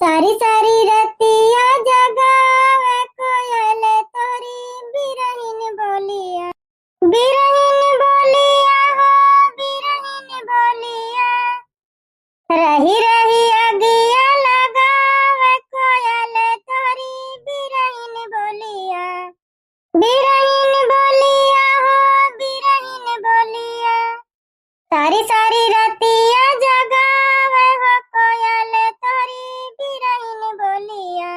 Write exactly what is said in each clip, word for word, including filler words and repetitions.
सारी सारी रतिया जगावे कोयल तोहरी बिरहिन बोलिया। बिरहिन बोलिया हो, बिरहिन बोलिया। रही रही अगिया लगावे कोयल तोहरी बिरहिन बोलिया। बिरहिन बोलिया हो, बिरहिन बोलिया। सारी सारी रतिया जगावे हो कोयल तोहरी बिरहिन बोलिया।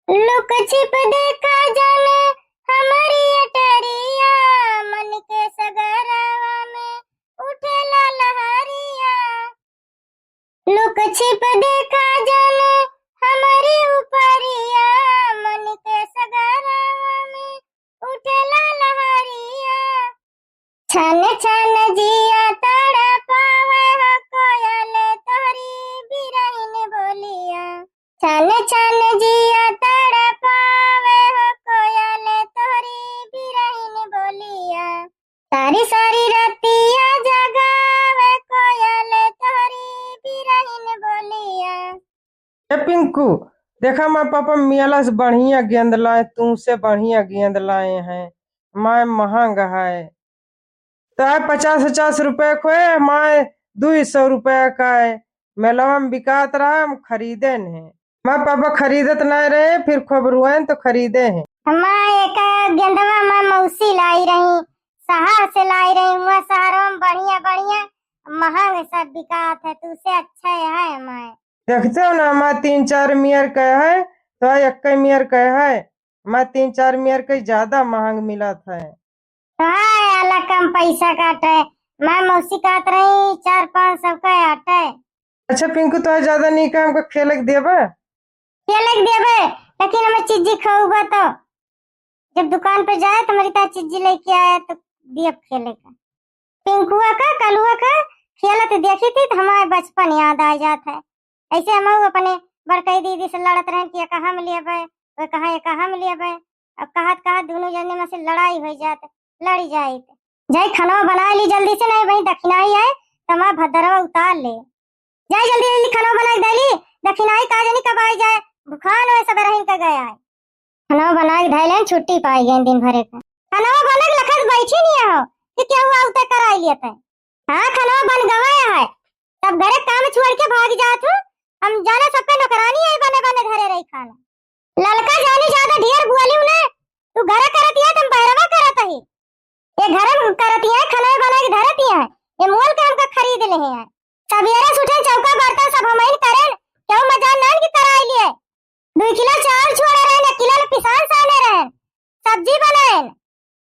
लुक छिप देखा जाने हमारी अटरिया, मन के सगरवा में उठेला लहरिया। लुक छिप देखा जाने हमारी उपरिया, मन के सगरवा में उठेला लहरिया। छन छन जिया तड़पावे हो कोयल तोहरी बिरहिन बोलिया। छन छन जिया तड़पावे हो कोयल तोहरी बिरहिन बोलिया। सारी सारी रतिया जगावे कोयल तोहरी बिरहिन बोलिया। ए पिंकू, देखा माँ पापा मियाला से बढ़िया गेंद लाए, तू से बढ़िया गेंद लाए हैं। माय महंग है। तो आए पचास पचास रुपए को है, माय दुई सौ रुपया का है। मेलवा में बिकात रहा, हम खरीदे नहीं। माँ पापा खरीदत नहीं रहे, फिर खूब रुआन तो खरीदे हैं। माँ एक गेंदवा माँ मौसी लाई रही, शहर से लाई रही। वहाँ शहरों में बढ़िया बढ़िया महंग सब बिकात है, तू से अच्छा है माँ। देखते हो ना, हमार तीन चार मियर के है, तो एक्के मियर के है, हमार तीन चार मियर के ज्यादा महंग मिलत है। तो है, आला कम पैसा काटे, माँ मौसी कहत रही, चार पाँच सौ का आटे। अच्छा पिंकू, तो ज्यादा नहीं का, हमको खेले के देबे? खेले के देबे, लेकिन हमें चिज्जी खाऊबा तो। जब दुकान पे जाए तो हमारी तरह चिज्जी लेके आए तो दियब खेले का। पिंकुआ का, कलुआ का खेलत देखी थी तो हमारे बचपन याद आ जात है। ऐसे हम अपने बड़कई दीदी से लड़त रहन कि एक हम लेबे, वो कहा एक हम लेबे। अब कहत कहत दोनों जने में से लड़ाई हो जात, लड़ी जाइत। जाई खाना बना ली जल्दी से, नहीं वहीं दखिनाई है तो हमारा भद्दरवा उतार ले। जाई जल्दी जल्दी खाना बना के दे ली, दखिनाई का जनी कब आई जाए, भुखान हुए सब रहिन का गया है। खाना बना के धैले, छुट्टी पाई गए दिन भरे का। खाना बना के लखत बैठी नहीं हो कि क्या हुआ उतर कराई लिया तै। हाँ, खाना बन गवा है, सब घरे काम छोड़ के भाग जात हो। हम जाने सबके नौकरानी आई बने बने घरे रही खाना। ललका जानी ज्यादा ढेर बोली ना, तू घरे करत है, तुम बहरवा करत ही। ये घरे में करत है, खाना बना के धरत है, ये मोल के हमका खरीद ले हैं। सबेरे से उठे चौका बर्तन सब हमइन करेन, केहू मजाल नान की कराई लिए। दुई किलो चाउर छोड़े रहन, एक किलो पिसान साने रहन, सब्जी बनाएन।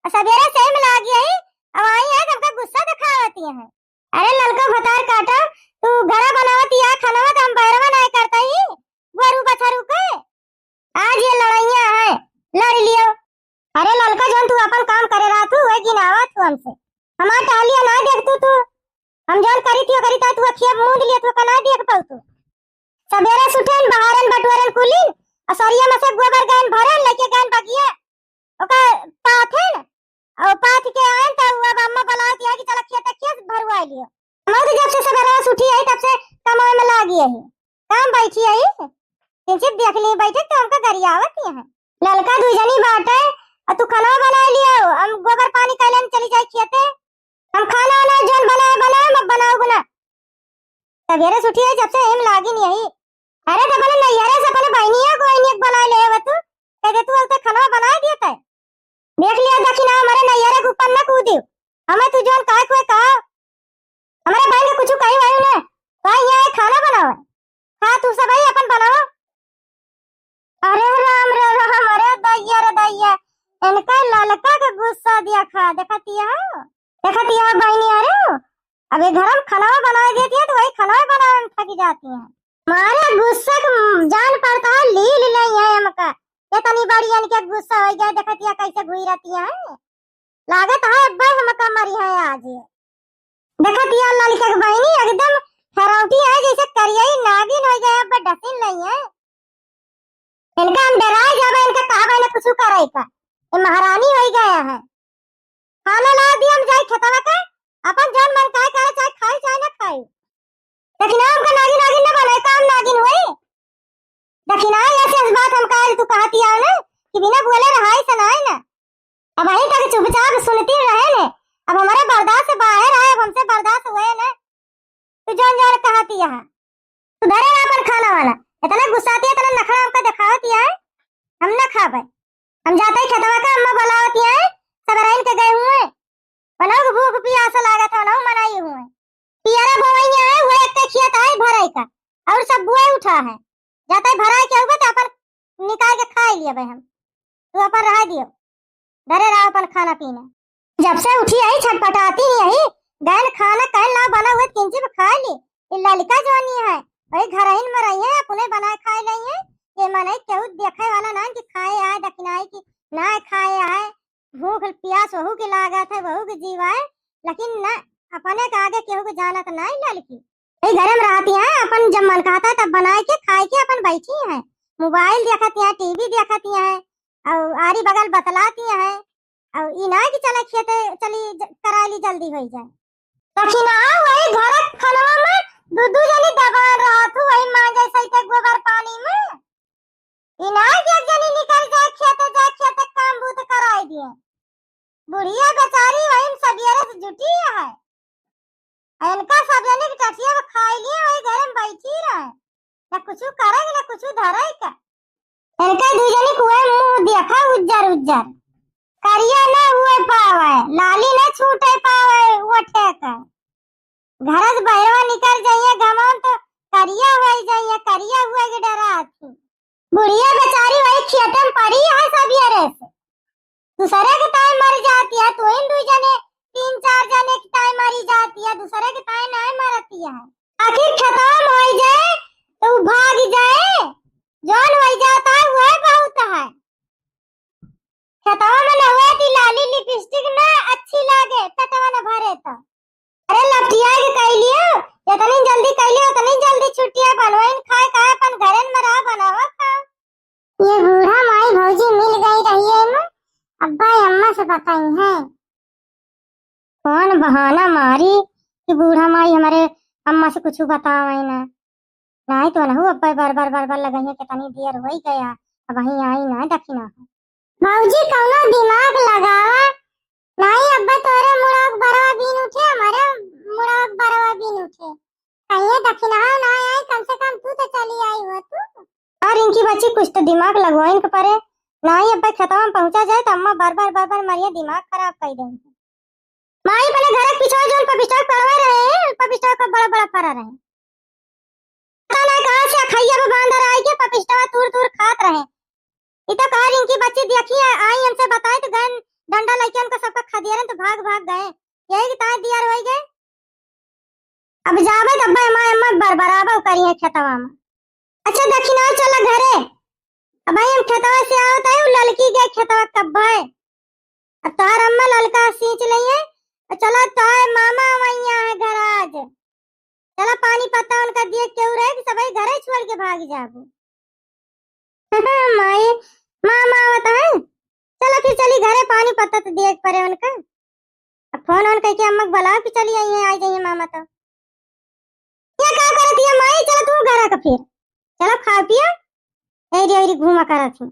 और सबेरे से में लागी है, अब आई है, हमका गुस्सा दिखावती है। अरे ललका भतार काटा, तू घरा बनावती है खाना, तो हम बहरवा नहीं करता ही, गोरू बछरू के। आज ये लड़ाइयाँ है, लड़ लियो। अरे ललका, जौन तू अपन काम करे रहा तू, वही गिनावा तू हमसे। हमार टहलिया ना देख तू, तू। हम जौन करी थी, करी था, तू अखिया मूंद लिया, तू का ना देख पाऊ तू। सबेरे सुठेन, बहारन, बटोरन कुलिन, और सरिया में से गोबर गएन भरन, लेके गएन बगिया। ओका पाथेन, और पाथ के आएन, तो अब अम्मा बुलावत है कि चला खेत, खेत भरवा लियो। हम तो जब से सबेरे सुठी आई, तब से कमाए में लागी है। काम बैठी आई, किंचित देख ली बैठे तो हमका गरियावत ही है। ललका दुई जनी बाटे, और तू खाना बना लियो, हम गोबर पानी कैले चली जाए खेते। हम खाना वाना जौन बनाए, बनाए, मत बनाओ गुना। सबेरे से उठी है जब से एम लागी नहीं आई। अरे तो अपने नैहरे से अपने बहनिया को बहनिया के बनाए ले आवे तू, कह दे तू अलते खाना बनाए दिए तय। देख लिया दखिना हमारे नैहरे के ऊपर न कूदी, हमें तू जौन काहे कोई कहा, हमारे बहन के कुछ कही वही ने, कहा यहाँ एक खाना बनाओ, खा तू सब ही अपन बनाओ। अरे राम रे राम, अरे दैया रे दैया, इनका ललका के गुस्सा दिया खा, देखतिया हो, देखतिया हो बहनी, अरे अबे घर में खाना बनाए देती है तो वही खाना बनावे में थकी जाती है। मारे गुस्सा के जान पड़ता है, लील नहीं है हमका, इतनी बड़ी इनके गुस्सा हो गया, देखतिया कैसे घुई रहती है। लागत है अब्बे हमका मरी है आज ये। देखतिया ललका के बहनी एकदम खरौटी है, जैसे करियई नागिन हो गया, अब्बे डसिन नहीं है। इनका हम डराए जाबे, इनका कहबे न कुछ करे का, ये महारानी हो गया है। खाना ला दिया, हम जाई खेतवा के, अपन जौन मन कहे करे, चाहे खाई चाहे ना खाई, लेकिन हमका नागिन नागिन न बनाए, काम नागिन होई। कि बिना बोले रहाई से नाई ना। अब वहीं तक चुपचाप सुनती रहे ने, अब हमरे बर्दाश्त से बाहर आए, अब हमसे बर्दाश्त हुए ने। तू जौन जौन कहती यहाँ, तू धरे रहा अपन खाना वाना। इतना गुस्साती है, इतना नखरा हमका दिखावती है, हम ना खाबे। हम जाते ही खेतवा का अम्मा बुलावती है, सब रहन के गए हुए, उनहु के भूख पियास लागत है, उनहु मनाई हुए। पियरा बोवइया है, वो एक के खेत है भराई का, और सब बोए उठा है। जाते भराई के हुए तो अपन निकाल के खाई लिया भाई हम। तू अपन रह दियो, धरे रहा अपन खाना पीना। जब से उठी यही छटपटाती ही यही, गैन खाना कहन ला बना हुए किंची में खा ली। ये ललिका जवानी है, वही घर ही में रही है, अपने बनाए खाए लाई है। ये मने केहू देखे वाला ना कि खाए आए दखिनाई की ना खाए आए। भूख पियास वहू के लागत है, वहू के जीव आए, लेकिन न अपने के आगे केहू के जानत नहीं ललकी। यही घरे में रहती हैं, अपन जब मन कहता है तब बनाए के खाए के अपन बैठी हैं, मोबाइल देखती हैं, टीवी देखती हैं, और आरी बगल बतलाती हैं, और ई ना कि चले खेते चली ज-, कराई ली जल्दी हो जाए। सखी ना वही घर खनवा में दू दू जनी दबान रहत हूँ, वही माँ जैसे के गोबर पानी में। ई ना कि एक जनी निकल जाए खेते, जाए खेते काम बूत कराई दिए। बुढ़िया बेचारी वही में सबेरे से जुटी है। इनका सब जने के टटिया में खाई लिए, वही घर में बैठी रहे, ना कुछ करे ना कुछ धरे का। इनका दू जने कुए मुंह देखा उज्जर उज्जर, करिया ना हुए पावे, लाली ना छूटे पावे, वो ठेका। घर से बहरवा निकल जाइए घामन तो करिया हुए जाइए, करिया हुए के डरा थी। बुढ़िया बेचारी वही खेते में पड़ी है सबेरे से। दूसरे के ताई मर जाती है, तो इन दू जने तीन चार जने की ताई मरी जाती है, दूसरे के ताई नहीं मरती है। आखिर खत्म हो जाए तो उ भाग जाए, जौन हो जाता है वह बहुत है। खेतवा में न हुए ती लाली लिपस्टिक ना अच्छी लागे, पेटवा न भरे तो। अरे लपटिया के कह लियो, जितनी जल्दी कह लियो उतनी जल्दी छुट्टिया बनवाइन खाए का अपन घरन में रहा बनावा खा। ये बूढ़ा माई भौजी मिल गई रही है ना, अब्बा अम्मा से बताई है। कौन बहाना मारी कि बूढ़ा माई हमारे अम्मा से कुछ बतावे ना। नाई तो नहु अब्बे बर बर बर बर लगइहे, कितनी देर होई गया, अब वहीं आई ना दखिना हो। भौजी कौनो दिमाग लगावा, नाई अब्बे तोरे मुड़वा के बरवा बीन उठे, हमारे मुड़वा के बरवा बीन उठे। कहिए दखिना हो ना आई, कम से कम तू तो चली आई हो तू। और इनकी बच्ची कुछ तो दिमाग लगवाइन के परे, नाई अब्बे खेतवा में पहुंचा जाए तो अम्मा बर बर बर बर मरिया दिमाग खराब कर देंगे। माई अपने घर के पिछवा जौन पपिस्टवा पड़वा रहे हैं, पपिस्टवा का बड़ा बड़ा फरा रहे। पता ना कहाँ से अखैया पे बांदर आए के पपिस्टवा तूर तूर खात रहे। ई तो कहा रिंकी बच्ची देखी है, आई हमसे बताए तो गए डंडा लेके उनका सबका खदेरन तो भाग भाग गए। यही की ताए दियर होई गए। अब जावे तो अब्बा अम्मा, अम्मा बरबराबा करी है खेतवा में। अच्छा दखिना चला घरे। अब भाई हम खेतवा से आवत है, उ ललकी गए खेतवा कब्बे। अब तोहर अम्मा ललका सींच लइहे, तो चला तोहर मामा वैया है घर आज। चला पानी पत्ता उनका दिए केहू रहे कि सबही घरे छोड़ के भाग जाबू। माई, मामा आवत है। चला फिर चली घरे, पानी पत्ता तो दिए के परे उनका। अब फोन ऑन करके अम्मा के बुलाओ कि चली आई है, आई जाइए मामा तो। ये का करत है माई, चला तू घर का फिर। चला खा पिया, एरी एरी घूमा करत ही।